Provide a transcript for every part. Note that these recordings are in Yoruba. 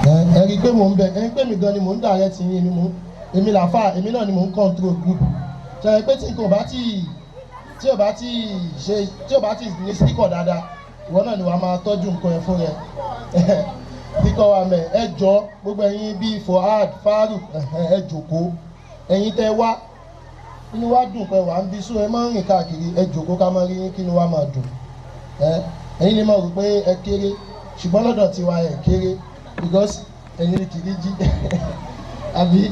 Ẹ rí i pé mò ń bẹ, ẹ rí i pé mi gan ni mò ń direct yín, èmi mò ń, èmi làáfà, èmi náà ni mò ń control group. Ṣe é pé tí nǹkan ò bá tí tí ò bá tí ṣe, tí ò bá tí ní sticker dáadáa, ìwọ náà ni wàá máa tọ́jú nǹkan ẹ fún rẹ. Sticker wa mẹ́. Ẹ jọ, gbogbo ẹ̀yin bíi Fuad, Faruk, ẹ jòkó. Ẹ̀yin tẹ́ wá, inú wa dùn pé wà ń bí, so ẹ máa ń rìn káàkiri. Ẹ jòkó ká máa rí yín, kí inú wa máa dùn. Ẹ ẹ̀yin lè máa rò pé ẹ kéré, ṣùgbọ́n lọ́dọ̀ tiwa ẹ kéré, because ẹ̀yin kìí jí àbí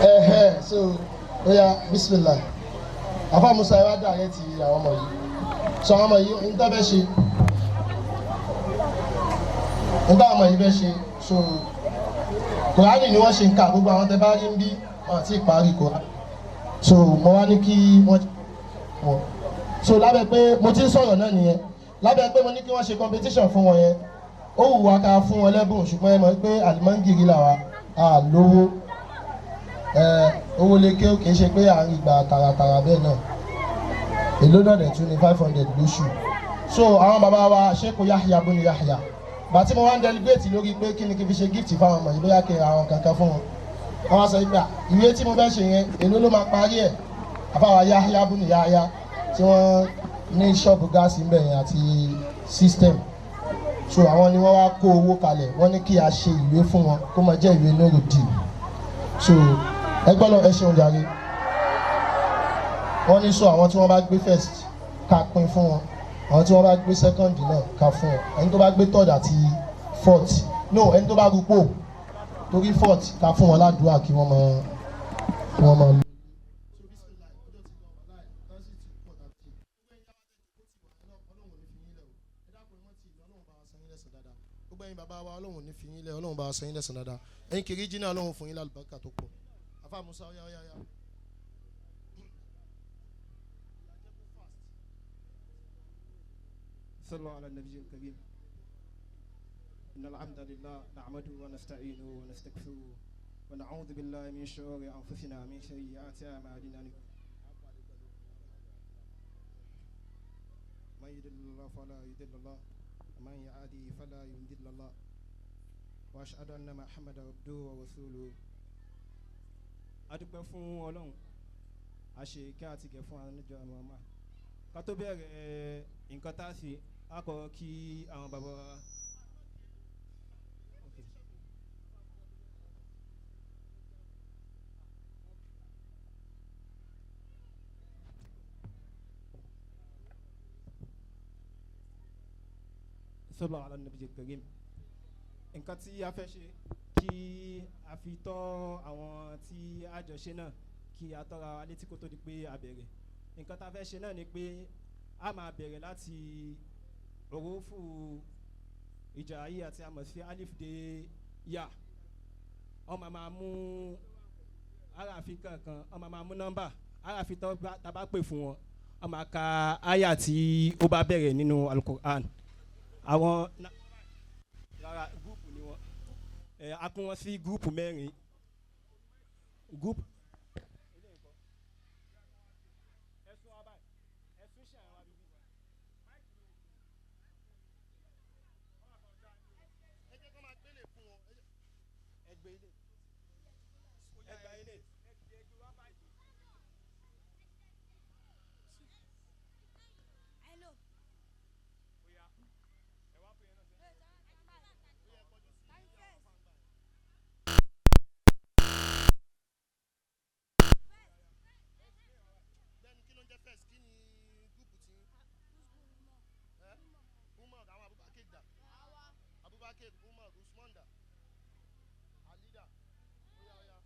ẹ̀hẹ́. So ó yá, bismillah. Àfa Musa, ẹ wá dà rẹ ti àwọn ọmọ yìí. So àwọn ọmọ yìí ń tọ́ fẹ́ ṣe, ń bá àwọn ọmọ yìí fẹ́ ṣe. So Kùránì ni wọ́n ṣe ń kà. Gbogbo àwọn tẹ bá rí ń bí wọn àti ìparí Kùránì. So mo wá ní kí wọ́n wọn, so lábẹ́ pé mo ti ń sọ̀rọ̀ náà nìyẹn, lábẹ́ pé mo ní kí wọ́n ṣe competition fún wọn yẹn, ó wù wá ká fún wọn lẹ́bùn, ṣùgbọ́n ẹ mọ̀ pé àlùmọ́ngìrì làwa á lówó. Ẹ owó lékè ó, kì í ṣe pé à ń gbà tààràtààrà bẹ́ẹ̀ náà. Èló náà dẹ̀ tún ní 500 lóṣù. So àwọn bàbá wa, Sheikh Yahya bunu Yahya, bàtí mo wá ń deliberate lórí pé kí ni kí n fi ṣe gift fáwọn ọmọ yìí, bóyá kí n ra àwọn kankan fún wọn, wọ́n wá sọ pé ìwé tí mo fẹ́ ṣe yẹn, èló ló máa parí ẹ̀? Àfàwà Yahya bunu Yahya tí wọ́n ní ṣọ́ọ̀bù gáàsì ńbẹ̀ yẹn àti system, so àwọn ni wọ́n wá kó owó kalẹ̀. Wọ́n ní kí a ṣe ìwé fún wọn, kó máa jẹ́ ìwé Nurudeen. So ẹ gbọ́dọ̀, ẹ ṣeun jàre. Wọ́n ní so àwọn tí wọ́n bá gbé first, ká pín fún wọn, àwọn tí wọ́n bá gbé second náà, ká fún wọn, ẹni tó bá gbé third àti fourth, no, ẹni tó bá rúpò torí fourth, ká fún wọn ládùúgbà kí wọ́n máa lò. Gbogbo ẹ̀yin bàbá wa, Ọlọ́run ní fi yín lẹ̀, Ọlọ́run bá wa san yín lẹ́san dáadáa. Ẹ̀yin kiri jí náà, Ọlọ́run fún yín lálùbáríkà tó pọ̀. Afa Musa, ọ̀yá ọ̀yá ọ̀yá. صلوا على النبي الكريم. إن الحمد لله نحمده ونستعينه ونستغفره ونعوذ بالله من شرور أنفسنا، من سيئات أعمالنا. من يضلل الله فلا يضل له، ومن يهدي فلا يضل له، وأشهد أن محمدا عبده ورسوله. A dúpẹ́ fún Ọlọ́run, a ṣe ìkẹ́ àti ìgẹ̀ fún ànájọ Muhammad. Ká tó bẹ̀rẹ̀ nǹkan tá a ṣe, a kọ́ kí àwọn bàbá wa. Okay. صلوا على النبي الكريم. Nǹkan tí a fẹ́ ṣe, kí a fi tọ́ àwọn tí a jọ ṣe náà, kí a tọ́ra wa létí kó tó di pé a bẹ̀rẹ̀. Nǹkan tá a fẹ́ ṣe náà ni pé a máa bẹ̀rẹ̀ láti òrófù ìjà ayé àti àmọ̀ sí alif dé ya. Wọ́n máa mú aráàfin kankan, wọ́n máa mú nọ́mbà aráàfin tó tá bá pè fún wọn, wọ́n máa ka àyà tí ó bá bẹ̀rẹ̀ nínú Alukur'an. Àwọn rárá, group ni wọ́n. Ẹ a pín wọn sí group mẹ́rin, group. Hello. Bẹ́ẹ̀ni, kí ló ń jẹ́ first? Kí ni group tí ẹ? Umar, àwọn Abubakar dà? Abubakar, Umar, Usman dà? Ali dà? Oya oya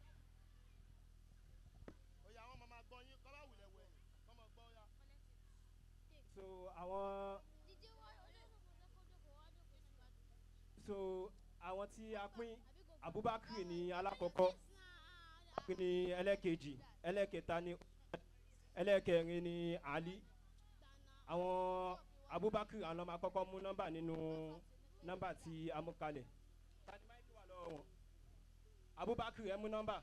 oya, àwọn ọmọ máa gbọ́ yín, kọ́ bá wulẹ̀ wẹ̀ kọ́ máa gbọ́, oya. So àwọn, so àwọn tí a pín, Abubakar ní alákọ̀ọ́kọ́, ní ẹlẹ́kejì, ẹlẹ́kẹta ní, ẹlẹ́kẹrin ní Ali. Àwọn Abubakar, àwọn ló máa kọ́kọ́ mú nọ́mbà nínú nọ́mbà tí a mú kalẹ̀. Ta ni mic wà lọ́wọ́ wọn? Abubakar, ẹ mú nọ́mbà.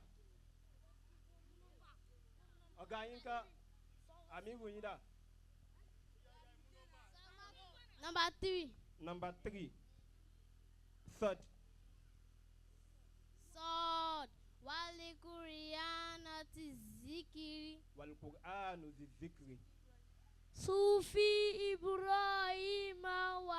Ọ̀gá yín ká, Amiru yín dà? Number 3. Number 3, third. ذات الذكر. والقرآن ذي الذكر. صوفي إبراهيم و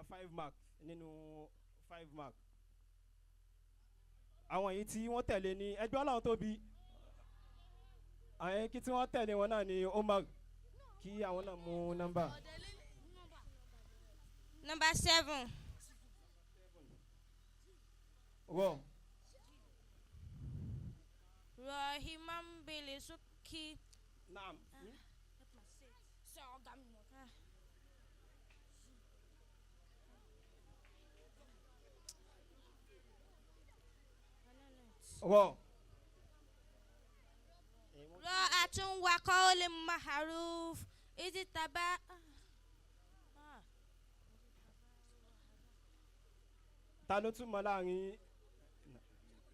5 marks nínú 5 marks. Àwọn yìí tí wọ́n tẹ̀lé ní ẹgbẹ́ Ọlọ́run tóbi. Àwọn yìí tí wọ́n tẹ̀lé wọn náà ni Omar, kí àwọn náà mú nọ́mbà. Number 7. Rọ. Rahiman bilisuki. Naam. Rọ. Ra'atun wa qawlin ma'ruf. Ijtaba. Ta ló tún mọ láàrin?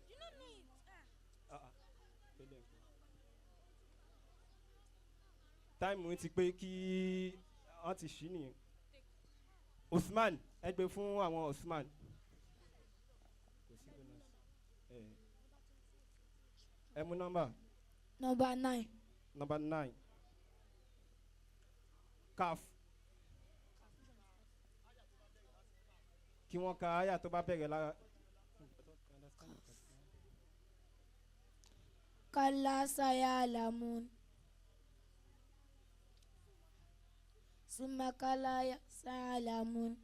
You don't know it. Táìmù ti pé kí wọ́n ti ṣí nìyẹn. Usman, ẹ gbé fún àwọn Usman. Kò sí bonus. Ẹ mú nọ́mbà. Number 9. Number 9. Kaf. Kí wọ́n ka àyà tó bá bẹ̀rẹ̀ lára. Kalla sayalamun. Summa kalla sayalamun.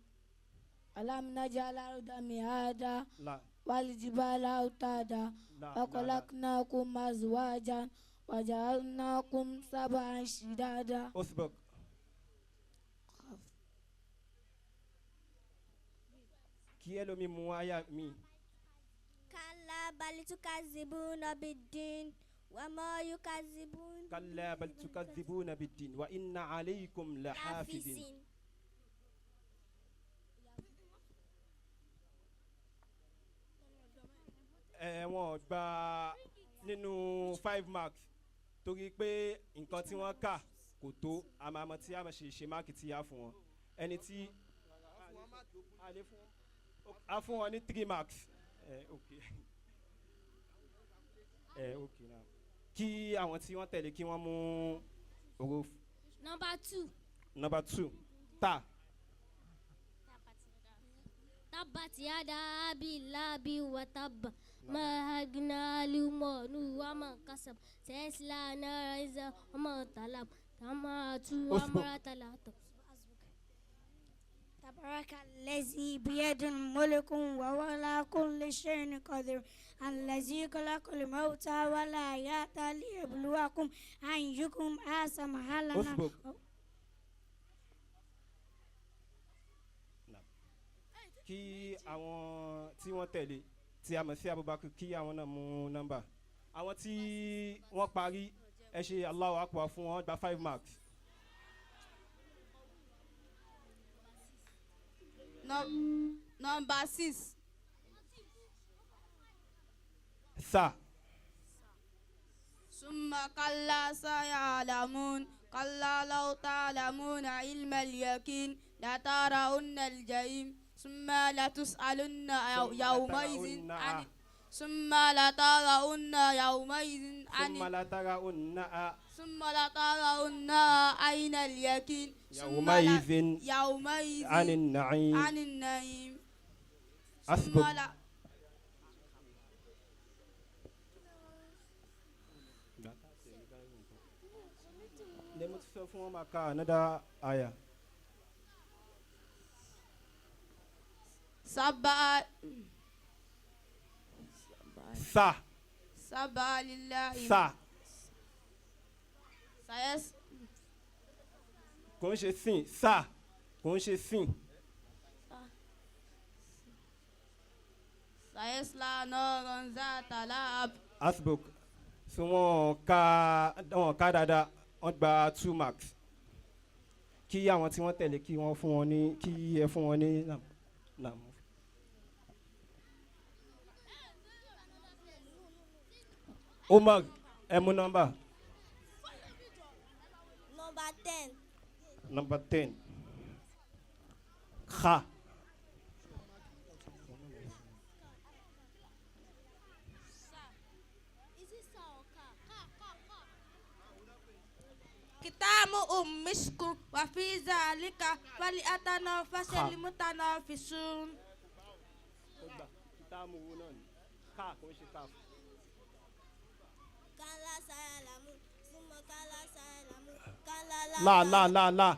Alam naj'al al-arda mihada. La. Wal jibala autada. La. Wa khalaqnakum azwajan wa ja'alnakum sab'an shidada. Osbok. Kí ẹlòmíì mú àyà mi. Kalla bal tukazibuna bid-din wa ma yukazibun. Kalla bal tukazibuna bid-din wa inna alaykum lahafizin. Ẹ wọ́n gba nínú 5 marks torí pé nǹkan tí wọ́n kà kò tó àmọ́ tí a ṣe ṣe máàkì tí a fún wọn. Ẹni tí a fún wọn ní 3 marks. Okay. Okay now. Kí àwọn tí wọ́n tẹ̀lé kí wọ́n mú owó. Number 2. Number 2. Ta. Tabbat yada abi labi wa tabba. Ma agna anhu wa ma kasab. Sayasla naran za wa ma talab. Tamatu wa marata la tab. تبارك الذي بيده الملك وهو على كل شيء قدير الذي خلق الموت والحياة ليبلوكم أيكم أحسن عملا. Kí àwọn tí wọ́n tẹ̀lé tí a mọ̀ sí Abubakar kí àwọn náà mú nọ́mbà. Àwọn tí wọ́n parí ẹ ṣe Allahu Akbar fún wọn gba 5 marks. Number 6. Sa. Summa kalla sayalamun kalla law ta'lamuna ilma al-yaqin la tarawunna al-jahim summa la tus'alunna yawma idhin an summa la tarawunna yawma idhin an summa la tarawunna summa la tarawunna ayna al-yaqin yawma idhin anin na'im anin na'im. Asbuk. Lẹ́mú ti sọ fún wọn máa ka another aya. Sábà. Sa. Sábà lillahi. Sa. Sayas. Kò ń ṣe sin sa kò ń ṣe sin. Sayasla naran zata lahab. Asbuk. So wọ́n ka dáadáa wọ́n gba 2 marks. Kí àwọn tí wọ́n tẹ̀lé kí wọ́n fún wọn ní kí ẹ fún wọn ní nà. Omar ẹ mú nọ́mbà. Number 10. Number 10. Kha. ختامه مسك وفي ذلك فليتنافس المتنافسون. Ó gbà kìtàmù wo náà ni ká kò ń ṣe káf. كلا سيعلمون ثم كلا سيعلمون كلا لا La la la la,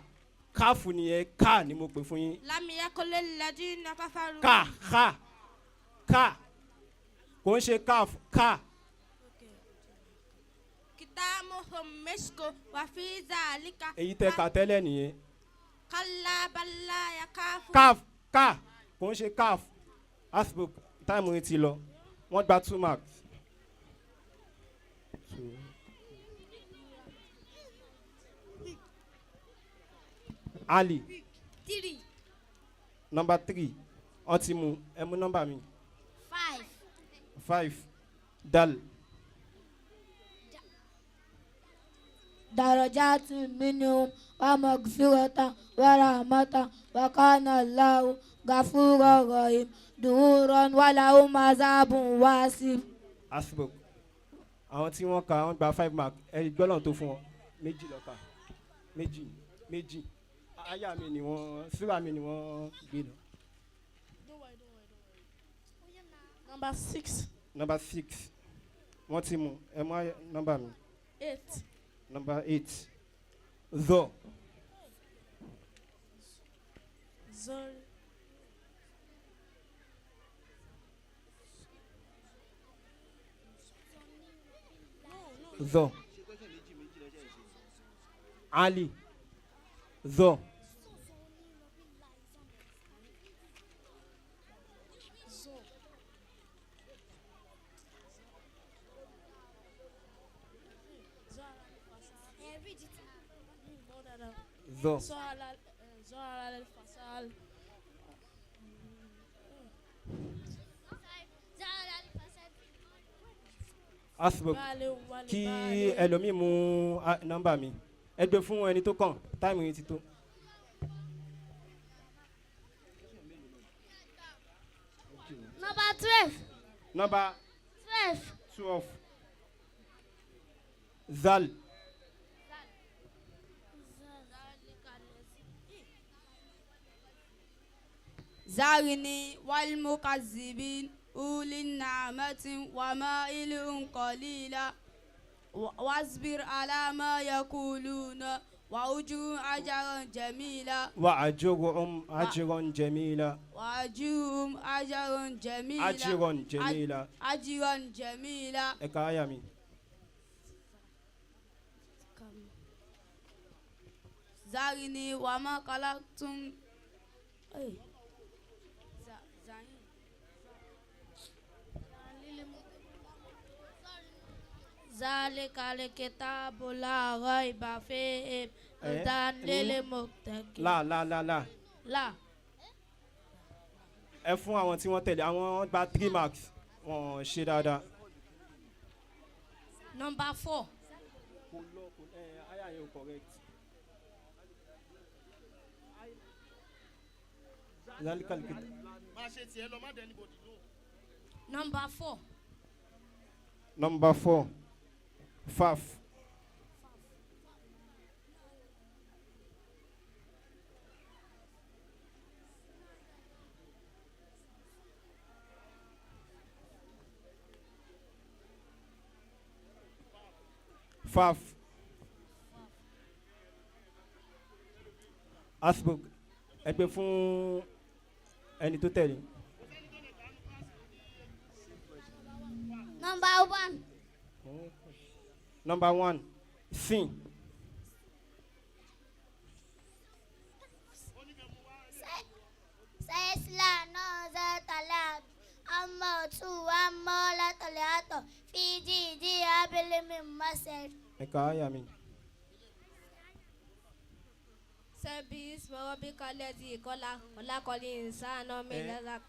káfù nìyẹn, ká ni mo pè fún yín. لم يكن الذين كفروا. Ká ká ká, kò ń ṣe káf, ká. ختامه مسك وفي ذلك. Èyí tẹ kà tẹ́lẹ̀ nìyẹn. كلا بل لا يخافون. Káf ká, kò ń ṣe káf. Asbuk, time yìí ti lọ, wọ́n gba 2 marks. Two. Ali. 3. Number 3, wọ́n ti mú, ẹ mú nọ́mbà mi. 5. 5, dal. درجات منهم ومغفرة ورحمة وكان الله غفورا رحيما دحورا ولهم عذاب واصب. Asbuk, àwọn tí wọ́n kà, wọ́n gba 5 mark. Ẹ gbọ́dọ̀ tó fún wọn méjì lọ́kà, méjì méjì. Aya mi ni wọ́n, súrà mi ni wọ́n gbé lọ. Number 6. Number 6, wọ́n ti mú, ẹ mú nọ́mbà mi. 8. Number 8, zọ. Zero. Zọ. Ali, zọ. Zọ. ظهر الفساد. Asbuk, kí ẹlòmíì mú nọ́mbà mi, ẹ gbé fún ẹni tó kàn, time yìí ti tó. Number 12. Number 12. 12, zal. ذرني والمكذبين أولي النعمة ومائل قليلا واصبر على ما يقولون وأجر أجرا جميلا. وأجرهم أجرا جميلا. وأجرهم أجرا جميلا. أجرا جميلا. أجرا جميلا. Ẹ ka àyà mi. ذرني وما خلقت ذلك الكتاب لا ريب فيه هدى للمتقين. La la la la. لا. Ẹ fún àwọn tí wọ́n tẹ̀lé, àwọn gba 3 marks, wọ́n ṣe dáadáa. Number 4. Kò lọ, kò ẹ, àyà yẹn ò correct. Zalikal kitab. Máa ṣe tiẹ̀ lọ, má dẹ́ni anybody lóhùn. Number 4. Number 4, faf. Faf. Asbuk, ẹ gbé fún ẹni tó tẹ̀lé. Number 1. Number 1, sin. سيصلى نارا ذات لهب امرأته حمالة الحطب في جيدها حبل من مسد. Ẹ ka àyà mi. سبح اسم ربك الذي خلق خلق الإنسان من علق.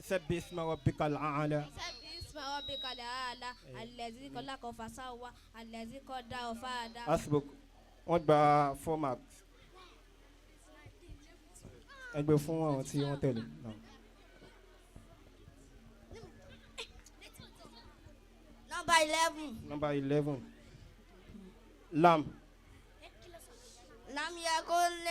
سبح اسم ربك الأعلى. سبح اسم ربك الأعلى الذي خلق فسوى الذي قدر فهدى. Asbuk, wọ́n gba 4 marks. Ẹ gbé fún àwọn tí wọ́n tẹ̀lé. Number 11. Number 11, lam. يكن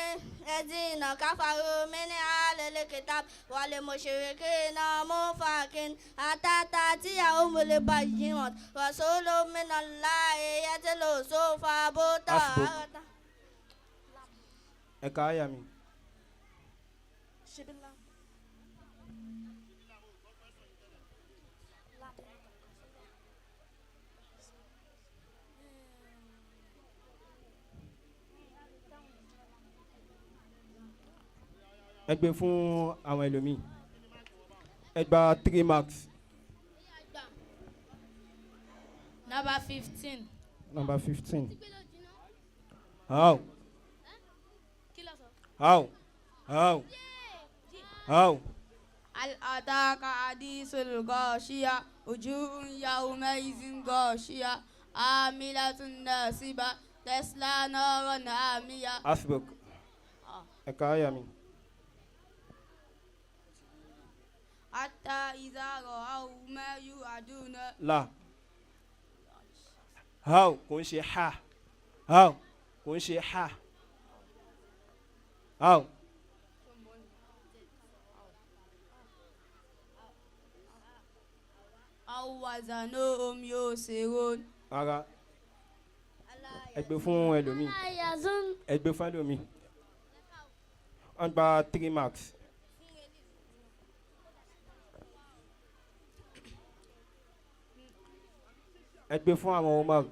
الذين كفروا من أهل الكتاب والمشركين منفكين حتى تأتيهم البينة رسول من الله يتلو صحفا مطهرة. Ẹ ka àyà mi. Ẹ gbé fún àwọn ẹlòmíì. Ẹ gba 3 marks. Number 15. Number 15. How? How? How? How? هل أتاك حديث الغاشية وجوه يومئذ غاشية عاملة ناصبة تصلى نارا حامية. Asbuk. Ẹ ka àyà mi. حتى إذا رأوا ما يوعدون. La. How kò ń ṣe ha. How kò ń ṣe ha. How. أو وزنهم يخسرون. Rárá. Ẹ gbé fún ẹlòmíì. Ẹ gbé fún ẹlòmíì. Wọ́n gba 3 marks. Ẹ gbé fún àwọn Umar.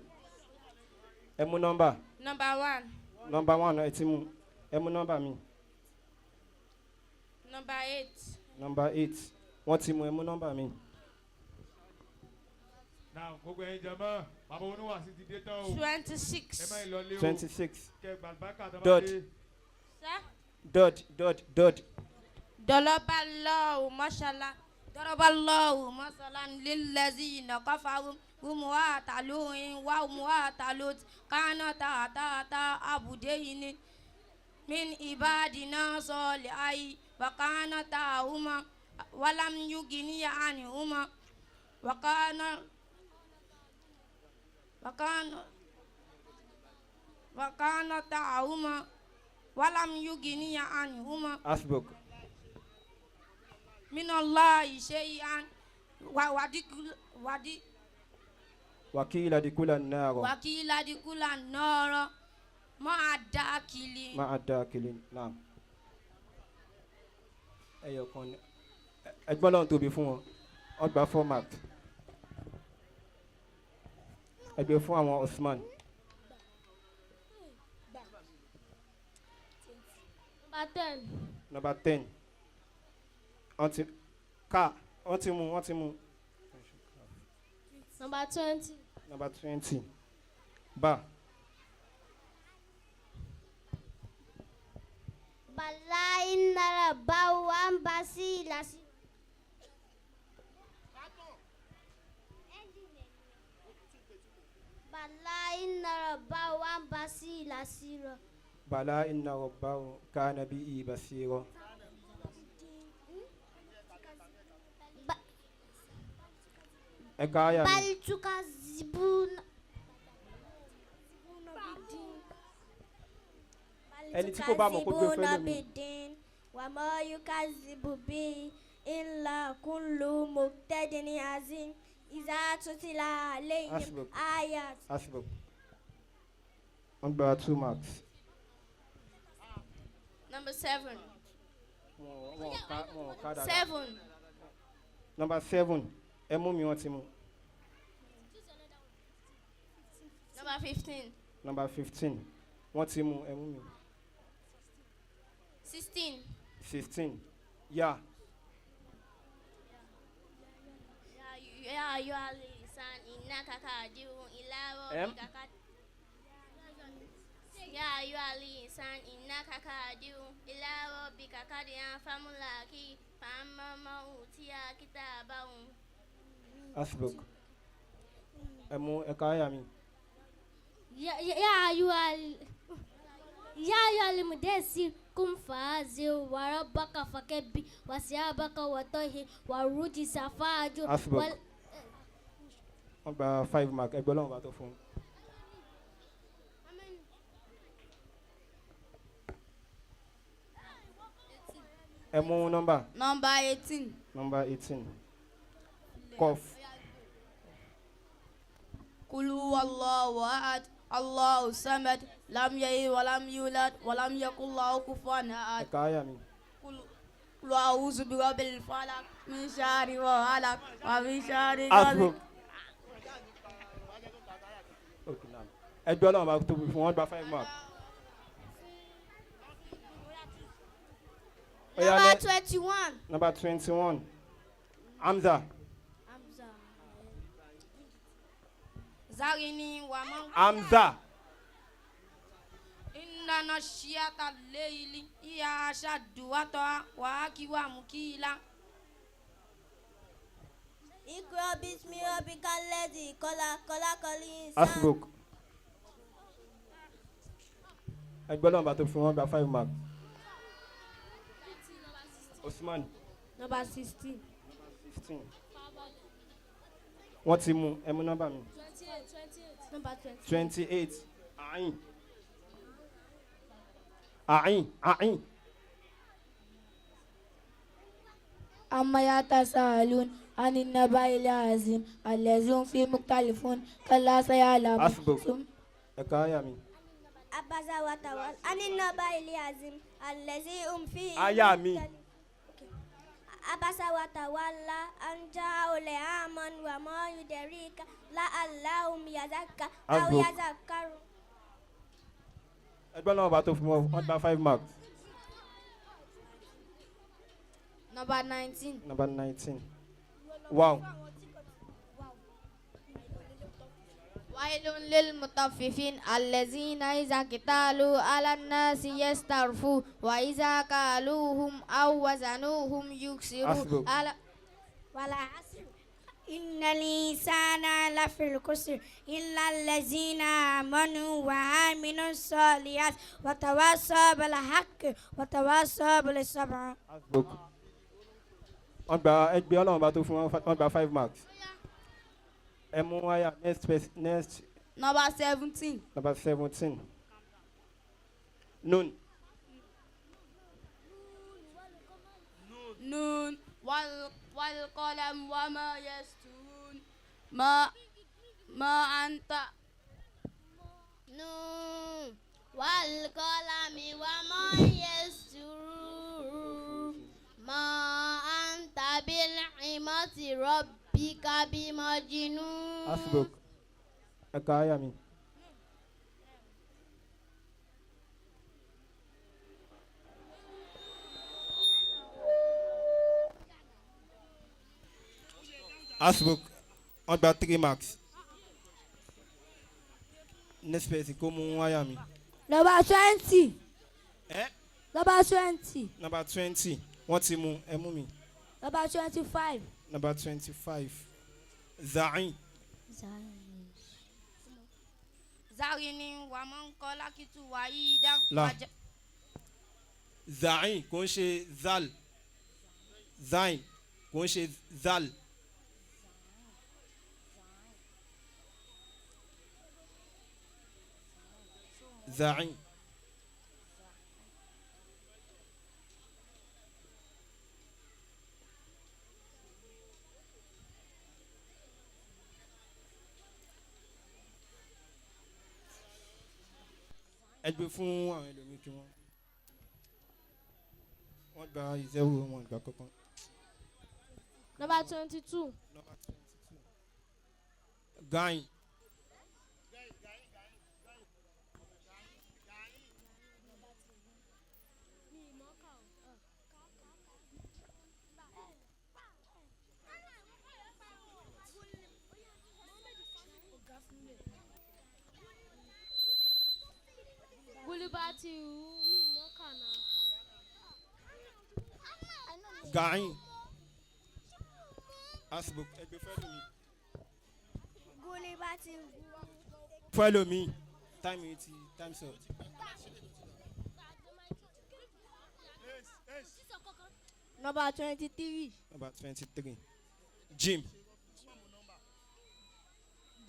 Ẹ mú nọ́mbà. Number 1. Number 1 ẹ ti mú. Ẹ mú nọ́mbà mi. Number 8. Number 8. Wọ́n ti mú. Ẹ mú nọ́mbà mi. Now gbogbo ẹ̀yin jàmá, bàbá oníwàásí ti dé tán o. 26. Ẹ má lọ lé o. 26. Kẹ gbàlùbákà tó bá Dot. dé. Sir? Dot dot dot. ضرب الله مثلا ضرب الله مثلا للذين كفروا امرأة نوح وامرأة لوط كانتا تحت عبدين من عبادنا صالحين وكانتاهما ولم يغنيا عنهما وكان وكان وكانتاهما ولم يغنيا عنهما Asbuk. من الله شيئا ودي Wakila dikula naro. وقيل ادخلا النار مع الداخلين. Ma'a dakilin. Naam. Ẹyọ kan ni. Ẹ gbọ́ lọ́run tóbi fún wọn. Wọ́n gba 4 marks. Ẹ gbé fún àwọn Usman. Number 10. Number 10. Wọ́n ti ká wọ́n ti mú wọ́n ti mú. Number 20. Number 20. Ba. Bala inna rabbahu an basira. Bala inna rabbahu an basira. Bala inna rabbahu kana bihi basira. Ẹ ka àyà mi. Bal tukazibuna. Ẹni tí kò bá mọ̀ kó gbé fẹ́ lómi. Bidin وما يكذب به إلا كل مبتد عظيم إذا تتلى عليهم Asbuk. آيات. Asbuk. Wọ́n gba 2 marks. Number 7. Wọ́n ò ká dáadáa. 7. Number 7. Ẹ mú mi wọ́n ti mú. Number 15. Number 15. Wọ́n ti mú. Ẹ mú mi. 16. 16. Ya. يا أيها الإنسان إنك كادح إلى ربك يا أيها الإنسان إنك كادح إلى ربك كدحا فملاقيه فأما من أوتي كتابه. Asbuk. Ẹ mú ẹ ka àyà mi. يا أيها المدثر قم فأنذر وربك فكبر وثيابك فطهر والرجز فاهجر. Asbuk. Wọ́n gba 5 mark. Ẹ gbọ́ lọ́wọ́ bá tó fún un. Ẹ mú nọ́mbà. Number 18. Number 18. Cough. Qul huwallahu ahad, Allahu samad, lam yalid walam yulad, walam yakul lahu kufuwan ahad. Ẹ ka àyà mi. Qul a'udhu birabbil falaq, min sharri ma khalaq, wa min sharri Asbuk. Okay, now. Ẹgbẹ́ Ọlọ́run bá tóbi fún wọn gba 5 mark. Number 21. Number 21. Hamza. Hamza. Zarini wa man. Hamza. Inna nashiyata layli iya ashaddu wata wa akiwa mukila. Ikra bismi rabbikal ladhi khalaq khalaqal insana. Asbuk. Ẹgbẹ́ Ọlọ́run bá tóbi fún wọn gba 5 mark. Osman. Number 16. 16. Wọ́n ti mú ẹ mú nọ́mbà mi. 28. Number 28. 28. Ayin. Ayin. Ayin. Amma yatasalun anin naba'il azim allazi hum fi mukhtalifun kalla sayalamun. Asbuk. Ẹ ka àyà mi. Abasa wa tawalla anin naba'il azim allazi hum fi. Àyà mi. Abasa wa tawalla an ja'ahul a'ma wa ma yudrika la'allahum yazakka aw yazakkaru. Ẹgbẹ́ náà bá tó fún wọn gba 5 marks. Number 19. Number 19. Wow. Wailun lil mutaffifin allazina iza kitalu ala nasi yastarfu wa iza kaluhum aw wazanuhum yuksiru ala wala asr innal insana lafi khusr illa allazina amanu wa amilus solihat wa tawassaw bil haqqi wa tawassaw bis sabr. Wọ́n gba ẹgbẹ́ Ọlọ́run bá tó fún wọn wọ́n gba 5 marks. Ẹ mú àyà next next. Number 17. Number 17. Nun. Nun wal qalam wa ma yasturun ma anta. Nun wal qalami wa ma yasturun ma anta bil ni'mati rabbika bimajnun. Asbuk. Ẹ ka àyà mi. Asbuk. Wọ́n gba 3 marks. Next person kó mú àyà mi. Number 20. Eh? Number 20. Number 20. Wọ́n ti mú ẹ mú mi. Number 25. Number 25. Zain. Zarini wa man khalaqtu wahidan. La. Zain kò ń ṣe zal. Zain kò ń ṣe zal. Zain. Ẹ gbé fún àwọn ẹlòmíì kí wọ́n gba ìzẹ́wò wọn ìgbà kankan. Number 22. Number 22. Gain. Gulibati mi mọ́kànlá. Gain. Asbuk. Ẹ gbé fẹ́ lómi. Gulibati. Fẹ́ lómi. Time yìí ti time up. Number 23. Number 23. Jim.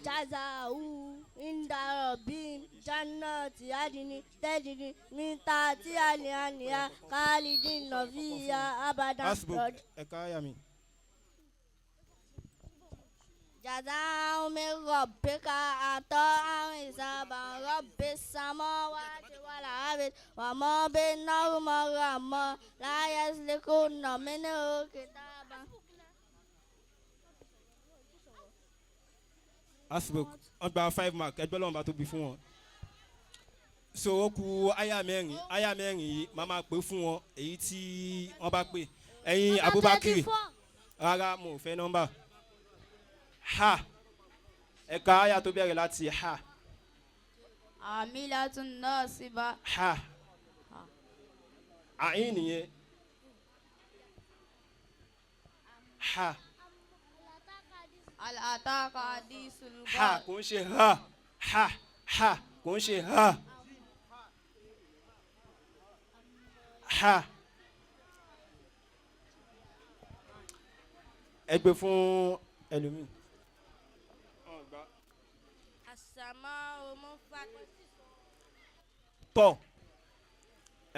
Jazau inda rabbihim jannati adini tajri min tahtiha al-anhar khalidina fiha abadan. Hasbuk ẹ̀ka àyà mi. Jazau min rabbika ata'an hisaban rabbis samawati wal ardi wa ma bainahuma rahman la yaslikuna minhu kitaban. Hasbuk wọ́n gba 5 mark ẹgbẹ́ lọ́wọ́n bá tóbi fún wọn. So ó ku àyà mẹ́rin yìí màá máa pè fún wọn èyí tí wọ́n bá pè. Ẹ̀yin Abubakar rárá mo ò fẹ́ nọ́mbà. Ha ẹ̀ka àyà tó bẹ̀rẹ̀ láti ha. Amilatun nasiba. Ha àyín nìyẹn. Ha. Al-ataka hadisul Ha kò ń ṣe ha ha ha kò ń ṣe ha ha. Ẹ gbé fún ẹlòmíì. Tọ̀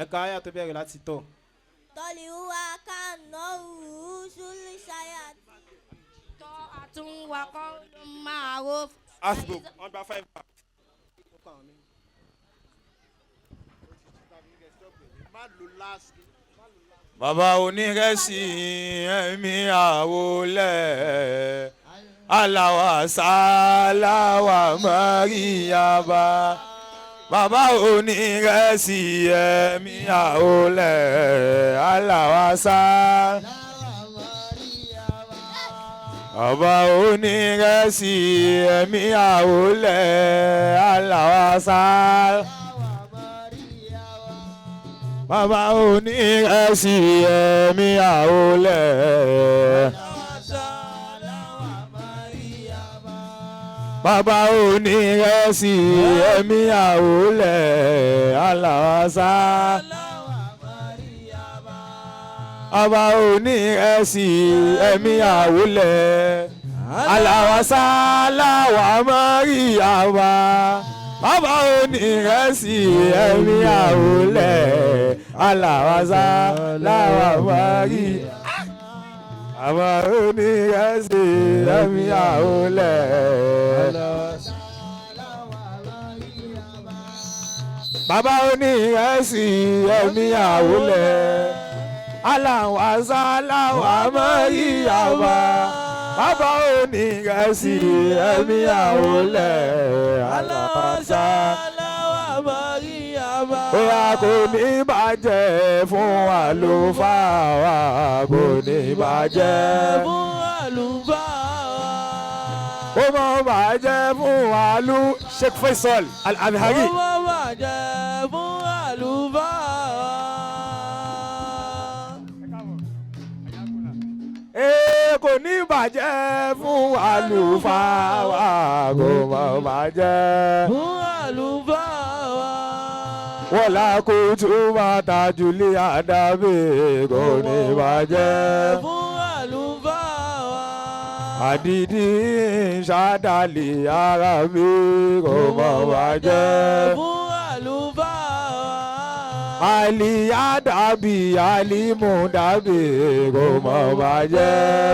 ẹ̀ka àyà tó bẹ̀rẹ̀ láti tọ̀. Tọ́líwá kàná rúṣúlù ṣáyà. Tọ́ àtúnwá kọ́ ló máa ró. Hasbuk wọ́n gba 5 mark. Bàbá onírẹsì ẹ̀mí àwòlẹ̀ aláwa sáláwà mọ́ríyàbá. Bàbá onírẹsì ẹ̀mí àwòlẹ̀ aláwa sáláwà. Bàbá onírẹsì ẹ̀mí àwòlẹ̀ aláwa sáláwà. Bàbá onírẹsì ẹ̀mí àwòlẹ̀. Bàbá onírẹsì ẹ̀mí àwòlẹ̀ aláwàsá. Bàbá onírẹsì ẹ̀mí àwòlẹ̀ aláwàsá aláwà mọ́ríyàwá. Bàbá onírẹsì ẹ̀mí àwòlẹ̀ aláwàsá aláwà mọ́ríyàwá. Bàbá onírẹsì ẹ̀mí àwòlẹ̀. Bàbá onírẹsì ẹ̀mí àwòlẹ̀ aláwàsá aláwà mọ́ríyàwá. Bàbá onírẹsì ẹ̀mí àwòlẹ̀ aláwàsá aláwà mọ́ríyàwá. Bóyá kò ní bàjẹ́ fún àlùfáà wa, kò ní bàjẹ́ fún àlùfáà wa. Ó má bàjẹ́ fún àlù Sheikh Faisal Al-Azhari. Ó má bàjẹ́ fún àlùfáà wa. Ee kò ní bàjẹ́ fún àlùfáà wa, kò má bàjẹ́ fún àlùfáà wa. Wọ́lá kò tún máa tajulé àdàbí, kò ní bàjẹ́ fún àlùfáà wa. Àdìdí ṣàdálì ara mi, kò má bàjẹ́ fún àlùfáà wa. Àlìyá dàbí àlìmú dàbí, kò má bàjẹ́.